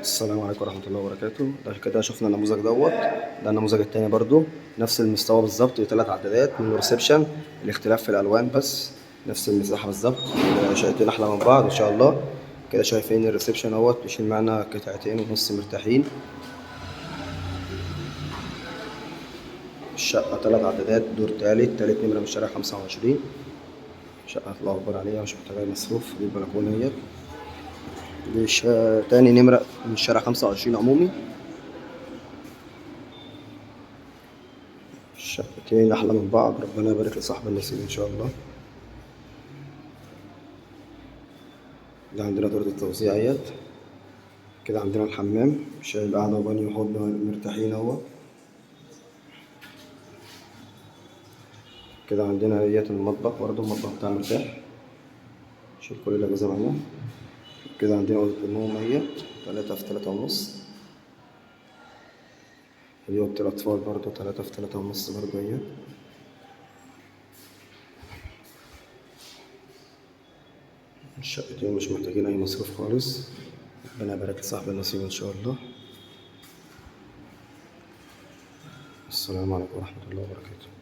السلام عليكم ورحمة الله وبركاته. ده كده شفنا النموذج دوت، ده النموذج التاني برضو نفس المستوى بالظبط، 3 عدادات من reception، الاختلاف في الألوان بس، نفس المساحة بالظبط، شقتين أحلى من بعض إن شاء الله. كده شايفين ال reception اهوت بيشيل معانا قطعتين ونص مرتاحين. الشقة 3 عدادات، دور تالت، تالت نمرة من شارع 25. شقة الله أكبر عليها، مش محتاجة أي مصروف. دي البلكونة اهيت، دي تاني نمرة من شارع 25 عمومي. الشقتين أحلى من بعض، ربنا يبارك لصاحب النصيب إن شاء الله. ده عندنا دورة التوزيع اهيت. كده عندنا الحمام، شايل قاعدة وبانيو وحوض مرتاحين اهو. كده عندنا اهيت المطبخ، برضه المطبخ بتاع مرتاح، شيل كل الأجهزة معانا. كده عندنا أوضة النوم اهيت، 3 في 3.5. ودي أوضة الأطفال برضه 3 في 3.5 برضه اهيت. الشقتين مش محتاجين أي مصروف خالص، ربنا يبارك لصاحب النصيب إن شاء الله. السلام عليكم ورحمة الله وبركاته.